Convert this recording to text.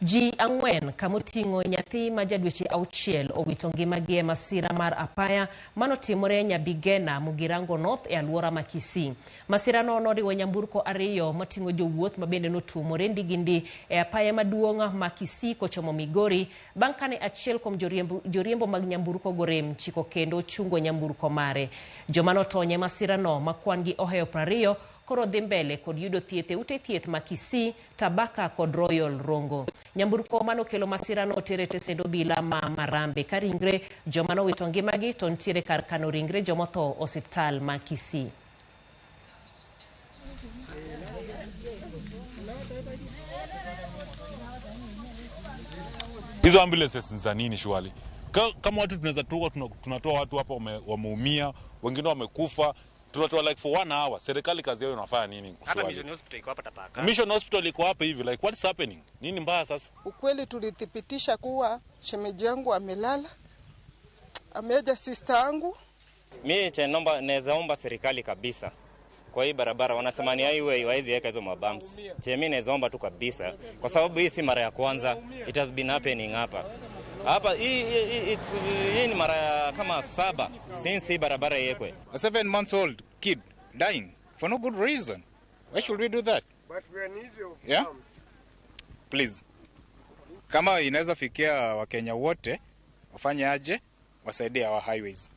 Ji 4 kamoting'o nyathi ma ja dweche 6 owito ngimagi e masira mar apaya manotimore Nyabigena, Mugirango North e alwora ma Kisii. Masirano noriwo nyamburko 2 moting'o jowuoth mabende notuomore ndi gi ndi e apaya maduong' ma Kisii kochomo Migori bang' kane achiel kuom joriembo mag nyamburko gorem chiko kendo chungo nyamburko mare. Joma notony e masirano ma kwan gi ohewo 20 koro dhi mbele kod yudo thieth e ute thieth ma Kisii, Tabaka kod Royal Rongo. Nyamburko manokelo masirano oter e tesend obila ma Marambe ka ringre joma nowito ngimagi to nitiere kar kano ringre jomotho osiptal ma Kisii. Hizo ambulances ni za nini shwali? Kama watu tunaweza tunatoa watu hapa wameumia, wengine wamekufa, tunatoa like for 1 hour. Serikali kazi yao inafanya nini? Hata Mission Hospital iko hapa Tabaka. Mission Hospital iko hapa hivi, like what's happening? Nini mbaya sasa? Ukweli tulithibitisha kuwa shemeji yangu amelala, ameja sister yangu. Mimi cha naomba, naweza omba serikali kabisa. Kwa hii barabara wanasema ni highway, hawezi weka hizo mabumps. Che mimi naweza omba tu kabisa kwa sababu hii si mara ya kwanza, it has been happening hapa. Hapa hii ni mara kama 7 since hii barabara iwekwe. A 7 months old kid dying for no good reason. Why should we do that? But we are in need of bumps. Please. Kama inaweza fikia Wakenya wote wafanye aje, wasaidie our highways.